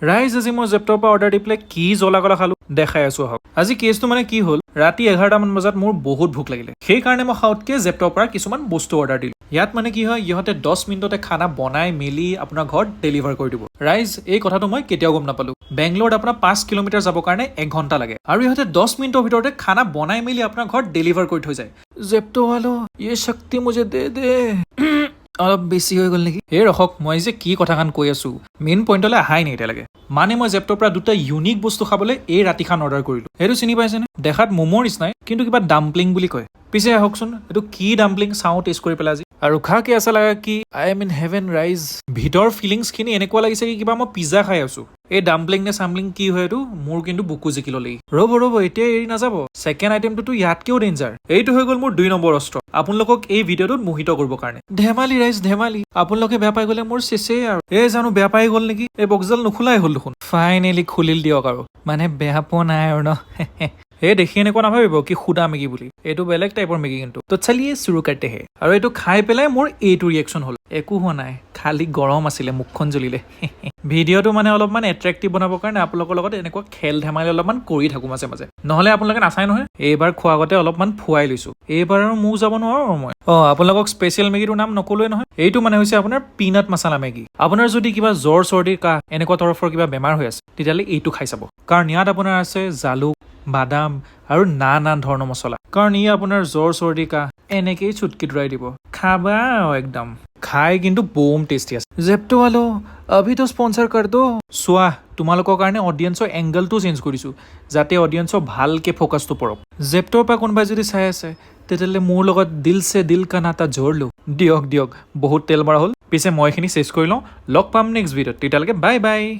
ৰাইজ, আজি মই জেপ্টৰ পৰা অৰ্ডাৰ দি পেলাই কি জ্বলা কলা খালো, দেখাই আছো আহক। আজি কেছটো মানে কি হ'ল, ৰাতি 11টামান বজাত মোৰ বহুত ভোক লাগিলে। সেইকাৰণে মই সাউতকে জেপ্টৰ পৰা কিছুমান বস্তু অৰ্ডাৰ দিলোঁ। ইয়াত মানে কি হয়, ইহঁতে 10 মিনিটতে খানা বনাই মেলি আপোনাৰ ঘৰত ডেলিভাৰ কৰি দিব। ৰাইজ, এই কথাটো মই কেতিয়াও গম নাপালো। বেংগলোৰত আপোনাৰ 5 কিলোমিটাৰ যাবৰ কাৰণে এক ঘণ্টা লাগে আৰু ইহঁতে 10 মিনিটৰ ভিতৰতে খানা বনাই মেলি আপোনাৰ ঘৰত ডেলিভাৰ কৰি থৈ যায়। জেপ্টো वालो, ये शक्ति मुझे दे दे। অলপ বেছি হৈ গ'ল নেকি? এই ৰখক, মই যে কি কথাখন কৈ আছো, মেইন পইণ্টলৈ অহাই নাই এতিয়ালৈকে। মানে মই জেপ্টৰ পৰা দুটা ইউনিক বস্তু খাবলৈ এই ৰাতিখন অৰ্ডাৰ কৰিলো। সেইটো চিনি পাইছেনে? দেখাত ম'ম'ৰ নিচিনাই, কিন্তু কিবা ডাম্পলিং বুলি কয়। পিছে আহকচোন, এইটো কি ডাম্পলিং চাওঁ টেষ্ট কৰি পেলাই আজি। আৰু खा के ऐसा लगा कि I am in heaven। ৰাইজ, ভিতৰ ফিলিংছখিনি এনেকুৱা লাগিছে কি কিবা মই পিজ্জা খাই আছো। এই ডাম্পলিং নে চাম্পলিং কি হয় এইটো, মোৰ কিন্তু বুকু জিকি ল'লেই। ৰ'ব ৰ'ব, এতিয়া এৰি নাযাব। ছেকেণ্ড আইটেমটোতো ইয়াতকেও ডেঞ্জাৰ। এইটো হৈ গ'ল মোৰ 2 নম্বৰ অস্ত্ৰ আপোনালোকক এই ভিডিঅ'টোত মোহিত কৰিবৰ কাৰণে। ধেমালি ৰাইজ, ধেমালি। আপোনালোকে বেয়া পাই গ'লে মোৰ চেচেই আৰু। এই জানো বেয়া পাই গ'ল নেকি? এই বক্সডাল নোখোলাই হ'ল দেখোন। ফাইনেলি খুলিল দিয়ক আৰু। মানে বেয়া পোৱা নাই আৰু ন। এই দেখি এনেকুৱা নাভাবিব কি সুদা মেগী বুলি, এইটো বেলেগ টাইপৰ মেগী কিন্তু। तो चलिए शुरू करते हैं। আৰু এইটো খাই পেলাই মোৰ এইটো ৰিয়েকশ্যন হ'ল। একো হোৱা নাই, খালি গৰম আছিলে, মুখখন জ্বলিলে। ভিডিঅ'টো মানে অলপমান এট্ৰেক্টিভ বনাবৰ কাৰণে আপোনালোকৰ লগত এনেকুৱা খেল ধেমালি অলপমান কৰি থাকোঁ মাজে মাজে, নহ'লে আপোনালোকে নাচায় নহয়। এইবাৰ খোৱা আগতে অলপমান ফুৱাই লৈছোঁ। এইবাৰ আৰু মোৰ যাব নোৱাৰো আৰু মই। অঁ, আপোনালোকক স্পেচিয়েল মেগীটোৰ নাম নকলোৱে নহয়। এইটো মানে হৈছে আপোনাৰ পিনাট মছলা মেগী। আপোনাৰ যদি কিবা জ্বৰ, চৰ্দি, কাহ এনেকুৱা তৰফৰ কিবা বেমাৰ হৈ আছে, তেতিয়াহ'লে এইটো খাই চাব। কাৰণ ইয়াত আপোনাৰ আছে জালুক, বাদাম আৰু নানান ধৰণৰ মছলা। কাৰণ ই আপোনাৰ জ্বৰ, চৰ্দি, কাহ এনেকেই চুটকি দৌৰাই দিব। খাবা আৰু একদম খাই কিন্তু বম টেষ্টি আছে। জেপ্টো वालो, अभी तो स्पॉन्सर कर दो। চোৱা, তোমালোকৰ কাৰণে অডিয়েঞ্চৰ এংগলটো চেঞ্জ কৰিছোঁ, যাতে অডিয়েঞ্চৰ ভালকে ফ'কাছটো পৰক। জেপ্টৰ পৰা কোনোবাই যদি চাই আছে, তেতিয়াহ'লে মোৰ লগত दिल से दिल का नाता जोड़ लो। দিয়ক দিয়ক, বহুত তেল মৰা হ'ল। পিছে মই এইখিনি চেছ কৰি লওঁ। লগ পাম নেক্সট ভিডিঅ'ত, তেতিয়ালৈকে বাই বাই।